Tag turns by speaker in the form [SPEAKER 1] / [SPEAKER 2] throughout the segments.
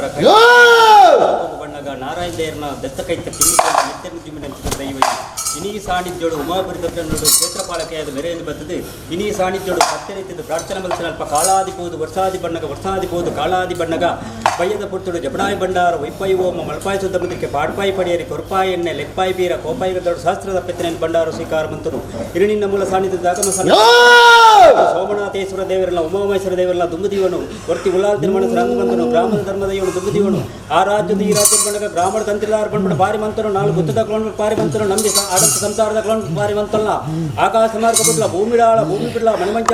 [SPEAKER 1] ಭಂಡಾರ ಬಣ್ಣಗ ನಾರಾಯಣ ದೇರ್ನ ದತ್ತ ಕೈತ ಕಿಮ್ಮಿ ನೆತ್ತೆರ್ ಜಿಮ್ಮಿನಂಚಿನ ದೈವ ಇನಿ ಸಾಣಿದ್ಯೋಡು ಉಮಾಪುರಿ ದತ್ತನೋಡು ಕ್ಷೇತ್ರಪಾಲಕೆಯಾದ ಮೆರೆಯನ್ನು ಬತ್ತದು. ಇನಿ ಸಾಣಿದ್ಯೋಡು ಸತ್ಯರೀತಿದ ಪ್ರಾರ್ಥನೆ ಮಲ್ಸಿನ ಅಲ್ಪ ಕಾಳಾದಿ ಪೋದು ವರ್ಷಾದಿ ಬಣ್ಣಗ, ವರ್ಷಾದಿ ಪೋದು ಕಾಳಾದಿ ಬಣ್ಣಗ ಬಯ್ಯದ ಪುರ್ತುಡು ಜಪಣಾಯಿ ಭಂಡಾರ ವೈಪಾಯಿ ಓಮ ಮಲ್ಪಾಯಿ ಸುದ್ದ ಮುದ್ರಿಕೆ ಪಾಡ್ಪಾಯಿ ಪಡಿಯರಿ ಕೊರ್ಪಾಯಿ ಎಣ್ಣೆ ಲೆಪ್ಪಾಯಿ ಬೀರ ಕೋಪಾಯಿ ಗದ್ದಡು ಶಾಸ್ತ್ರದ ಪೆತ್ತನೆ ಭಂಡಾರ ಸ್ವೀಕಾರ ಮಂತನು. ಇರಿನಿನ್ನ ಮೂಲ ಸಾನ್ನಿಧ್ಯದ ಆಗಮ ಸೋಮನಾಥೇಶ್ವರ ದೇವರಲ್ಲ, ಉಮಾಮಹೇಶ್ವರ ದೇವರಲ್ಲ ದುಂಬುದೀವನು ವರ್ತಿ ಉಳ್ಳಾಲ್ ತಿರುಮಣ ರಂಗಮಂತನು ಗ್ರಾಮದ ಧರ್ಮದೈವನು ದುಂಬುದೀವನು ಆ ರಾಜ್ಯದ ಈ ರಾಜ್ಯದ ಬಂಡಗ ಗ್ರಾಮದ ತಂತ್ರಿದಾರ ಬಂಡ್ಬಿಡ ಬಾರಿ ಮಂತನು ನಾಲ್ಕು ಗುತ್ತದ ಕ್ಲೋನ್ ಪಾರಿ ಮಂತನು ನಂಬಿ ಆಡಂತ ಸಂಸಾರದ ಕ್ಲೋನ್ ಪಾರಿ ಮಂತಲ್ಲ ಆಕಾಶ ಮಾರ್ಗ ಬಿಡ್ಲ ಭೂಮಿಡಾಳ ಭೂಮಿ ಬಿಡ್ಲ ಮಣಿಮಂಚ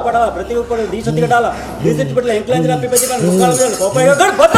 [SPEAKER 1] ಪಡ ಪ್ರತಿ ಒಕ್ಕಳು ದೀಸತಿಗಡಾಲ ದೀಸತಿ ಬಿಡ್ಲ ಎಂಕ್ಲಾಂಜಲ ಪಿಪತಿ ಮುಕ್ಕಾಲ ಕೋಪಾಯ ಬತ್ತ.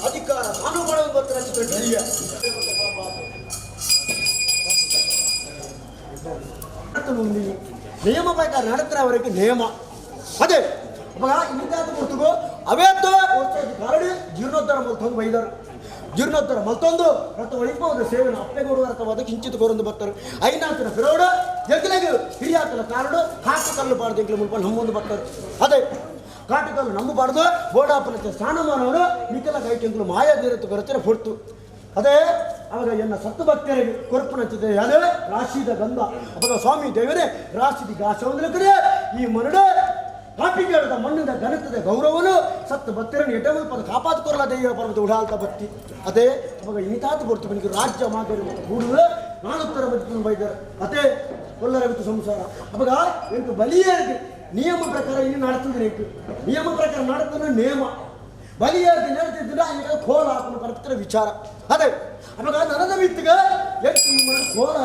[SPEAKER 2] ಅಧಿಕಾರ ಕಾನೂನು ಬರ್ತಾರೆ ಧೈರ್ಯ ನಿಯಮ ಪ್ರಕಾರ ನಡತ್ರ ಅವರಿಗೆ ನಿಯಮ ಅದೇ ಅವಾಗ ಇನ್ನಿದ್ದಾದ ಗುರ್ತುಗು ಅವೇತ್ತೋ ಕಾರಣ ಜೀರ್ಣೋದ್ಧಾರ ಮಲ್ತೊಂದು ಬೈದರು. ಜೀರ್ಣೋದ್ಧಾರ ಮಲ್ತೊಂದು ರಥ ವೈಭವದ ಸೇವೆನ ಅಪ್ಪೆಗೌಡ ರಥವಾದ ಕಿಂಚಿತ ಕೋರೊಂದು ಬರ್ತಾರೆ. ಐನಾಥನ ಫಿರೋಡು ಜಗ್ಲಗು ಹಿರಿಯಾತನ ಕಾರಡು ಕಾಟು ಕಲ್ಲು ಬಾರ್ದು ಎಂಕ್ಲ ಮುಲ್ಪ ನಮ್ಮೊಂದು ಬರ್ತಾರೆ. ಅದೇ ಕಾಟು ಕಲ್ಲು ನಂಬಬಾರ್ದು ಬೋಡಾಪನ ಸ್ಥಾನಮಾನವರು ನಿಖಲ ಕೈಟೆಂಕ್ಲು ಮಾಯಾ ತೀರತ್ತು ಬರುತ್ತಾರೆ ಹೊರ್ತು. ಅದೇ ಅವಾಗ ಎನ್ನ ಸತ್ತು ಭಕ್ತರಿಗೆ ಕೊರಪುನಂಚಿದೆ ಅದೇ ರಾಶಿದ ಗಂಧ. ಅವಾಗ ಸ್ವಾಮಿ ದೇವರೇ ರಾಶಿದಿ ಗಾಸವಂದ್ರೆ ಈ ಮರಡು ಕಾಪಿಗಾಡದ ಮಣ್ಣಿನ ಘನತದ ಗೌರವನು ಸತ್ತು ಭಕ್ತರನ್ನು ಎಟಮಲ್ಪದ ಕಾಪಾದುಕೊರಲ ದೈವ ಪರ್ವತ ಉಡಾಲ್ತ ಭಕ್ತಿ. ಅದೇ ಅವಾಗ ಇನಿತಾತು ಬರ್ತು ಬನಿಗೆ ರಾಜ್ಯ ಮಾದರಿ ಮತ್ತು ಕೂಡುವ ನಾನುತ್ತರ ಬದುಕು ಬೈದರು. ಅದೇ ಒಲ್ಲರ ಬಿತ್ತು ಸಂಸಾರ. ಅವಾಗ ಎಂಟು ಬಲಿಯೇ ನಿಯಮ ಪ್ರಕಾರ ಇನ್ನು ನಡ್ತದೆ. ಎಂಟು ನಿಯಮ ಪ್ರಕಾರ ನಡ್ತದೆ ನಿಯಮ ಬಲಿಯಾಗಿ ನಡ್ತಿದ್ದ ಈಗ ಕೋಲ ಹಾಕೊಂಡು ಬರ್ತಾರೆ ವಿಚಾರ. ಅದೇ ಅವಾಗ ನನದ ಬಿತ್ತಿಗೆ ಎಷ್ಟು ಕೋಲ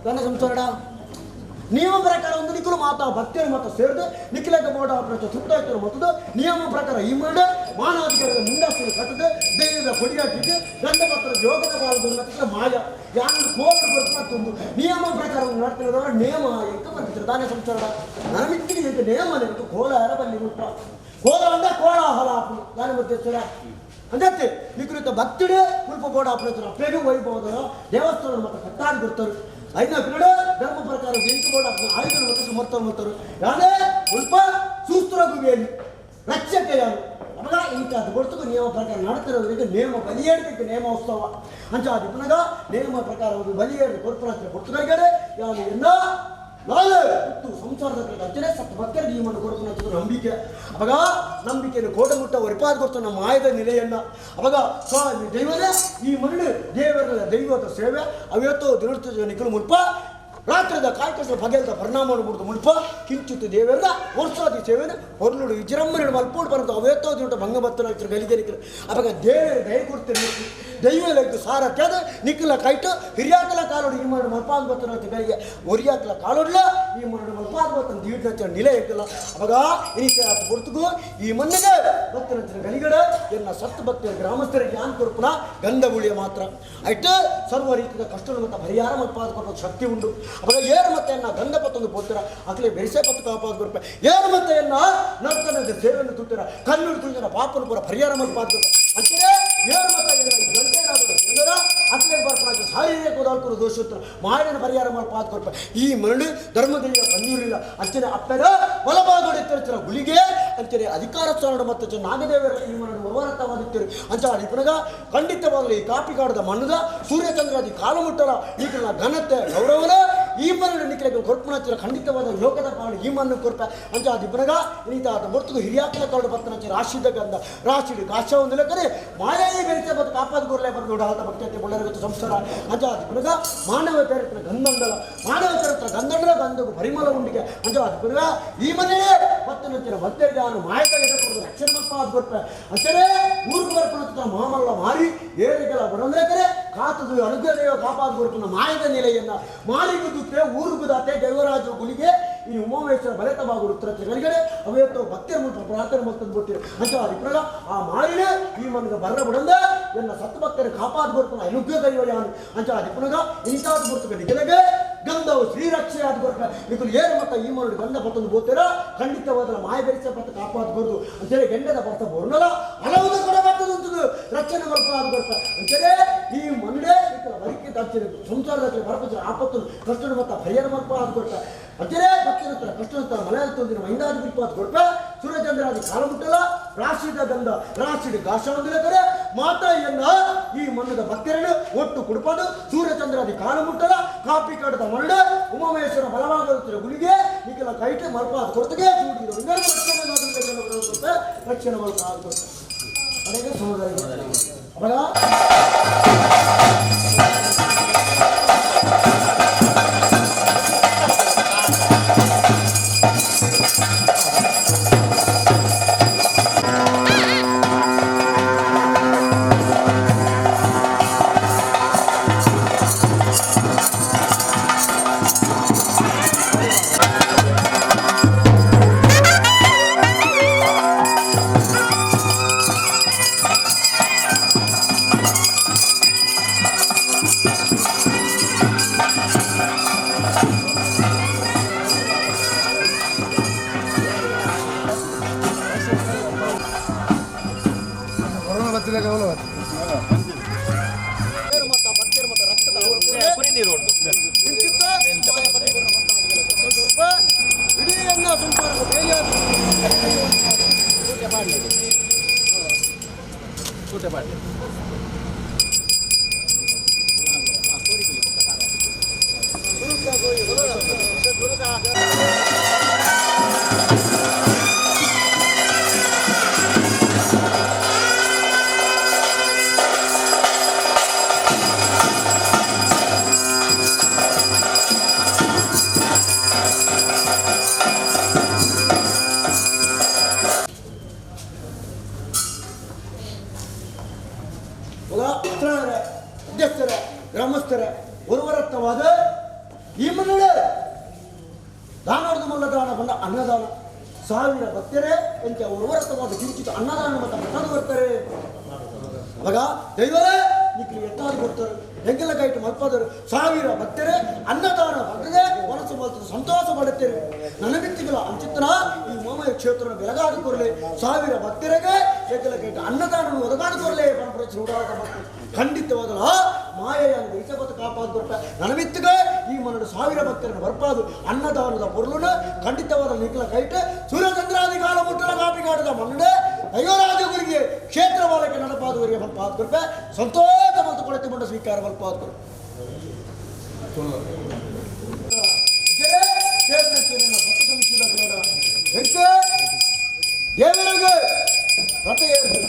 [SPEAKER 2] ನನ್ನ ಸಂಸಾರ ನಿಯಮ ಪ್ರಕಾರ ಒಂದು ನಿಖಲು ಮಾತಾ ಭಕ್ತಿಯರು ಮಾತ್ರ ಸೇರಿದು ನಿಖಿಲಕ ಬೋಡ ಸುತ್ತಾಯ್ತರು ಮತ್ತದು ನಿಯಮ ಪ್ರಕಾರ ಈ ಮಾಡ ಮಾನವಾಧಿಕಾರದ ಮುಂದಾಸ್ತನ್ನು ಕಟ್ಟದೆ ದೈವದ ಕೊಡಿಯಾಟಿದ್ದು ಗಂಧ ಪತ್ರ ಯೋಗದ ಕಾಲದ ಮಾಯ ಯಾರು ಕೋಲ ಬರ್ಕೊಂಡು ನಿಯಮ ಪ್ರಕಾರ ನಡ್ತಿರೋದವರ ನಿಯಮ ಎಂತ ಬರ್ತಿದ್ರು ತಾನೇ ಸಂಸಾರ ನನ್ನ ಮಿತ್ತಿಗೆ ಎಂತ ನಿಯಮ ನೆನಪು ಕೋಲಾರ ಬಲ್ಲಿ ಮುಟ್ಟ ಕೋಲ ಅಂದ ಕೋಲಾಹಲ ಹಾಪು ನಾನು ಮಧ್ಯಸ್ಥರ ಅಂದತ್ತೆ ನಿಕೃತ ಭಕ್ತಿಡೆ ಮುಲ್ಪ ಬೋಡ ಹಾಪುನ ಅಪ್ಪೇಗೂ ವೈಭವದ ದೇವಸ್ಥಾನ ಮತ್ತು ಕಟ್ಟಾಡಿ ಬರ್ತಾರೆ. ಐನ ಕ್ರೀಡೆ ಧರ್ಮ ಪ್ರಕಾರ ಎಂಟು ಬೋಡ ಆಯುಧ ಮತ್ತು ಸಮರ್ಥ ಮಾಡ್ತಾರೆ. ಯಾವುದೇ ಮುಲ್ಪ ಸೂಸ್ತ್ರ ಗುಬೇಲಿ ರಕ್ಷಕ ಯಾರು ಅವಾಗ ಇಂಥದ್ದು ಹೊರತು ನಿಯಮ ಪ್ರಕಾರ ನಡ್ತಿರೋದ್ರಿಗೆ ನಿಯಮ ಬಲಿಯೇಡಬೇಕು ನಿಯಮೋತ್ಸವ ಅಂಚಾದಿ ಪುನಗ ನಿಯಮ ಪ್ರಕಾರ ಒಂದು ಬಲಿಯೇಡು ಕೊಡ್ತಾರೆ ಕೊಡ್ತಾರೆ ಯಾರು ಎಲ್ಲ ನಾಳೆ ಮತ್ತು ಸಂಸಾರದ ಅರ್ಚನೆ ಸತ್ತು ಭಕ್ತರಿಗೆ ಈ ಮಣ್ಣು ಕೊಡ್ತಾನೆ ನಂಬಿಕೆ. ಅವಾಗ ನಂಬಿಕೆಯನ್ನು ಕೋಟ ಮುಟ್ಟ ಒರಿಪಾದ ಕೊಡ್ತಾನೆ ನಮ್ಮ ಮಾಯದ ನಿಲೆಯನ್ನು. ಅವಾಗ ಸ್ವಾಮಿ ದೈವನೇ ಈ ಮಣ್ಣು ದೇವರ ದೈವದ ಸೇವೆ ಅವತ್ತು ದಿನದ ನಿಖಲು ಮುಲ್ಪ ರಾತ್ರಿದ ಕಾಯ್ಕಸ ಬಗೆಲ್ದ ಪರಿಣಾಮ ಬಿಡ್ದು ಮುಲ್ಪ ಕಿಂಚಿತ್ತು ದೇವರ ವರ್ಷಾದಿ ಸೇವೆನ ಹೊರನುಡು ವಿಜೃಂಭಣೆ ಮಲ್ಪೋಡು ಬರೋದು ಅವೇತೋ ದಿನ ಭಂಗ ಬತ್ತನ ಗಲಿಗೆ ನಿಖಲು. ಅವಾಗ ದೇವರ ದಯ ಕೊಡ್ತೀನಿ ದೈವ ಲಗ್ಗು ಸಾರಥ್ಯದ ನಿಖಲ ಕೈಟು ಹಿರಿಯಾಕಲ ಕಾಲೋಡು ಈ ಮರಡು ಮಲ್ಪಾದ ಬತ್ತನ ಗಲಿಗೆ ಒರಿಯಾಕಲ ಕಾಲೋಡ್ಲ ಈ ಮರಡು ಮಲ್ಪಾದ ಬತ್ತನ ದೀಡ್ನ ನಿಲೆ ಇಕ್ಕಲ್ಲ. ಅವಾಗ ಇನಿಕೆ ಆತ ಹೊರತುಗು ಈ ಮಣ್ಣಿಗೆ ಭಕ್ತನ ಗಲಿಗಡ ಎನ್ನ ಸತ್ತು ಭಕ್ತರ ಗ್ರಾಮಸ್ಥರಿಗೆ ಯಾನ್ ಕೊರ್ಪುನ ಗಂಧ ಉಳಿಯ ಮಾತ್ರ ಐಟು ಸರ್ವ ರೀತಿಯ ಕಷ್ಟ ಮತ್ತು ಪರಿಹಾರ ಮಲ್ಪಾದ ಕೊರ್ಪ ಶಕ್ತಿ ಉಂಟು. ಅವಾಗ ಏರು ಮತ್ತೆ ಎನ್ನ ಗಂಧ ಪತ್ತೊಂದು ಪೋತಿರ ಅಕ್ಲೆ ಬೆರೆಸೆ ಪತ್ತು ಕಾಪಾದ ಕೊರ್ಪ ಏರು ಮತ್ತೆ ಎನ್ನ ನರ್ತನದ ಸೇವೆಯನ್ನು ತುತ್ತಿರ ಕಣ್ಣು ತುಳಿದ ಪಾಪನು ಪೂರ ಪರಿಹಾರ ಮಲ್ಪಾದ ಕೊರ್ಪ ಅಂತಾರೆ ಏರು ಮತ್ತೆ ಎನ್ನ ಗಂಟೆನಾದರೂ ಎಂದರ ಅಕ್ಲೆ ಬರ್ಪಣ ಶಾರೀರಿಕ ಕೋದಾಲ್ಕರು ದೋಷೋತ್ತರ ಮಾಯನ ಪರಿಹಾರ ಮಲ್ಪಾದ ಕೊರ್ಪ ಈ ಮರಳು ಧರ್ಮದಲ್ಲಿಯ ಪನ್ನೀರಿಲ್ಲ ಅಂಚನೆ ಅಪ್ಪರ ಬಲಭಾಗದ ಗುಳಿಗೆ ಅಂಚನೆ ಅಧಿಕಾರ ಸ್ಥಾನ ಮತ್ತು ನಾಗದೇವರ ಈ ಮರಳು ಒರ್ವರತವಾಗಿದ್ದರು ಅಂಚ ಇಪ್ಪನಗ ಖಂಡಿತವಾಗಲಿ ಈ ಕಾಪಿಕಾಡದ ಮಣ್ಣದ ಸೂರ್ಯಚಂದ್ರಾದಿ ಕಾಲುಮುಟ್ಟರ ಈಗಿನ ಘನತೆ ಗೌರವನ ಈ ಮರಳು ನಿಖಲಿಗೆ ಕೊರ್ಪಣಾಚರ ಖಂಡಿತವಾದ ಲೋಕದ ಪಾಡು ಈ ಮಣ್ಣು ಕೊರ್ಪ ಅಂಚ ಅದು ಇಪ್ಪನಗ ಈತ ಹೊರತು ಹಿರಿಯಾಕಲ ಕಾಡು ಬರ್ತನಚ ರಾಶಿದ ಗಂಧ ರಾಶಿಡು ಕಾಶ ಒಂದು ಲೆಕ್ಕರೆ ಮಾಯಾಯಿ ಬೆರೆತೆ ಮತ್ತು ಕಾಪಾದ ಗುರ್ಲೆ ಬರೆದು ಉಡಾಲ್ತ ಭಕ್ತಿ ಬಳ್ಳರಗತ್ತು ಸಂಸಾರ ಅಂಚ ಅದು ಇಪ್ಪನಗ ಮಾನವ ಚರಿತ್ರ ಗಂಧಂಡಲ ಮಾನವ ಚರಿತ್ರ ಗಂಧಂಡಲ ಗಂಧకు ಪರಿಮಳ ಉಂಡಿಗೆ ಅಂಚ ಅದು ಇಪ್ಪನಗ ಈ ಮನೆಯೇ ಬತ್ತನಂಚಿನ ಭಕ್ತರಿಗೆ ಮಾಯಕ ಎದುರು ರಕ್ಷಣೆ ಮಪ್ಪ ಕೊರ್ಪ ಅಂಚನೆ ಊರಿಗೆ ಬರ್ಪಣ ಮಾಮಲ್ಲ ಮಾರಿ ಏರಿಗೆಲ್ಲ ಬರಂದ್ರೆ ಕಾತದು ಅನುಗ್ರಹ ದೈವ ಕಾಪಾದ ಕೊರ್ಪನ ಮಾಯದ ನೆಲೆಯನ್ನ ಮಾರಿಗೂ ದುತ್ತೆ ಊರಿಗೂ ದಾತೆ ದೈವರಾಜ ಗುಳಿಗೆ ಈ ಉಮಾಮೇಶ್ವರ ಬಲೆತ ಬಾಗುಡು ಉತ್ತರ ಗಲಿಗಡೆ ಅವೇತೋ ಭಕ್ತಿಯ ಮುಲ್ಪ ಪ್ರಾರ್ಥನೆ ಮತ್ತೊಂದು ಬಿಟ್ಟಿರು ಅಂತ ಅಭಿಪ್ರಾಯ ಆ ಮಾರಿನೇ ಈ ಮನಗ ಬರ್ರ ಬಿಡಂದ ಎನ್ನ ಸತ್ತು ಭಕ್ತರು ಕಾಪಾದ ಕೊರ್ಪನ ಅನುಗ್ರಹ ದೈವ ಯಾನು ಅಂತ ಅಧಿಪುನಗ ಇಂತಾದ ಗುರ್ತುಗ ನಿಖಲಗೆ ಗಂಧವು ಶ್ರೀರಕ್ಷೆ ಆದ ಕೊರ್ಪ ನಿಖಲು ಏನು ಮತ್ತ ಈ ಮರಳು ಗಂಧ ಪತ್ತೊಂದು ಬೋತೀರ ಖಂಡಿತವಾದ ಮಾಯ ಬೆರೆಸ ಪತ್ತ ಕಾಪಾದ ಕೊರ್ದು ಅಂತೇಳಿ ಗಂಡದ ಭರ್ತ ಬೋರ್ನಲ ಹಲವುದು ಕೂಡ ಬರ್ತದಂತದ್ದು ರಕ್ಷಣೆ ಮಲ್ಪ ಆದ ಕೊರ್ಪ ಅಂತೇಳಿ ಈ ಮನುಡೆ ನಿಖಲ ಬರಿಕೆ ದಾಚನೆ ಸಂಸಾರದ ಬರಪಚ್ಚ ಆಪತ್ತು ಕಷ್ಟ ಮತ್ತ ಪರಿಹಾರ ಮಲ್ಪ ಆದ ಕೊರ್ಪ ಅಂತೇಳಿ ಭಕ್ತರ ಹತ್ರ ಕಷ್ಟ ಹತ್ರ ಮಲಯಾಳ ತೊಂದಿನ ಮೈಂದಾದ ಬಿಪ್ಪಾದ ಕೊರ್ಪ ಸೂರ್ಯಚಂದ್ರಾದಿ ಕಾಲಮುಟ್ಟಲ ರಾಶಿದ ಗಂಧ ರಾಶಿದ ಗಾಶ ಹೊಂದಿಲಕರೆ ಮಾತಾಯಿಯನ್ನ ಈ ಮಣ್ಣದ ಭಕ್ತರನ್ನು ಒಟ್ಟು ಕುಡುಪದು ಸೂರ್ಯಚಂದ್ರಾದಿ ಕಾಲಮುಟ್ಟಲ ಕಾಪಿ ಕಾಡದ ಮರಳು ಉಮಾಮಹೇಶ್ವರ ಬಲವಾದ ಗುಳಿಗೆ ನಿಖಲ ಕೈಟೆ ಮಲ್ಪಾದ ಕೊರತೆಗೆ ರಕ್ಷಣೆ ಮಲ್ಪಾದ ಕೊರತೆ ಅದೇ ಸಹೋದರ ಅವಾಗ ಅಧ್ಯಕ್ಷರ ಗ್ರಾಮಸ್ಥರ ಒರುವರತ್ತವಾದ ಈ ಮನ್ನಡೆ ದಾನೋರ್ದು ಮಲ್ಲ ದಾನ ಬಂದ ಅನ್ನದಾನ ಸಾವಿರ ಭಕ್ತರೇ ಎಂತ ಒರುವರತ್ತವಾದ ಕಿಂಚಿತ ಅನ್ನದಾನ ಮತ್ತು ಮಟ್ಟದು ಬರ್ತಾರೆ. ಅವಾಗ ದೈವರೇ ನಿಕ್ಲಿ ಎತ್ತಾದು ಕೊಡ್ತಾರೆ, ಎಂಗೆಲ್ಲ ಕೈಟು ಮಲ್ಪದರು ಸಾವಿರ ಭಕ್ತರೇ ಅನ್ನದಾನ ಬಂದದೆ ಮನಸ್ಸು ಮಲ್ತದೆ ಸಂತೋಷ ಪಡುತ್ತೇವೆ. ನನಬಿತ್ತಿಗಳ ಅಂಚಿತ್ರ ಈ ಮೋಮಯ ಕ್ಷೇತ್ರ ಬೆಳಗಾದು ಕೊರಲೆ ಸಾವಿರ ಭಕ್ತರಿಗೆ ಎಂಗೆಲ್ಲ ಕೈಟು ಅನ್ನದಾನ ಒದಗಾದು ಕೊರಲೆ ಪರಂಪರೆ ಚೂಡಾದ ಭಕ್ತರು ಖಂಡಿತವಾದಲ ಮಾಯೆಯನ್ನು ಇಸಬತ್ತು ಕಾಪಾದು ಕೊಟ್ಟ ನನಮಿತ್ತಿಗೆ ಈ ಮನಡು ಸಾವಿರ ಭಕ್ತರನ್ನು ಬರ್ಪಾದು ಅನ್ನದಾನದ ಪೊರುಳುನ ಖಂಡಿತವಾದ ನಿಖಲ ಕೈಟ ಸೂರ್ಯಚಂದ್ರಾದಿ ಕಾಲ ಮುಟ್ಟಲ ಕಾಪಿ ಕಾಡದ ಮನ್ನಡೆ ದೈವರಾಜ ಗುರಿಗೆ ಕ್ಷೇತ್ರ ಬಾಲಕ್ಕೆ ನಡಪಾದುವರಿಗೆ ಬಲ್ಪಾದ ಕೊರಪೆ ಸಂತೋಷ ಮತ್ತು ಕೊಡತಿ ಮಂಡ ಸ್ವೀಕಾರ ಬಲ್ಪಾದ ಕೊರಪೆ ದೇವರಿಗೆ ರಥ ಏರ್ದು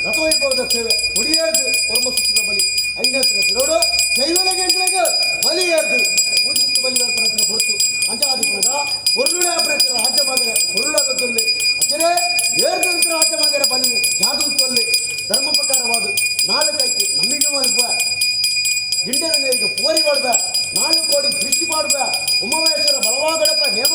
[SPEAKER 2] ರಥವೈಭವದ ಸೇವೆ ಕೊಡಿಯೇರ್ದು ಪರಮ ಸುತ್ತದ ಬಲಿ ಐನತ್ರ ಬಿರೋಡು ದೈವನಿಗೆ ಎಂಟ್ಲಿಗೆ ಬಲಿ ಏರ್ದು ಉಚಿತ ಬಲಿ ಏರ್ಪಡತ್ತಿನ ಹೊರತು ಅಂಜಾದಿಪುರದ பொருளுடைய ராஜ்யமாக பொருளாக சொல்லு ಅಚ್ಚರೇ ಏರ್ದಂತ ರಾಜ್ಯಮಾಗರ ಬಲಿ ಜಾದು ತೊಲ್ಲೆ ಧರ್ಮ ಪ್ರಕಾರವಾದ ನಾಲ್ಕೈತಿ ನಮಗೆ ಮಲ್ಪ ಗಿಂಡನ ನೀರಿಗೆ ಪೋರಿ ಮಾಡುವ 4 ಕೋಡಿ ದೃಷ್ಟಿ ಮಾಡುವ ಉಮಾಮಹೇಶ್ವರ ಬಲವಾಗಡಪ್ಪ ನೇಮ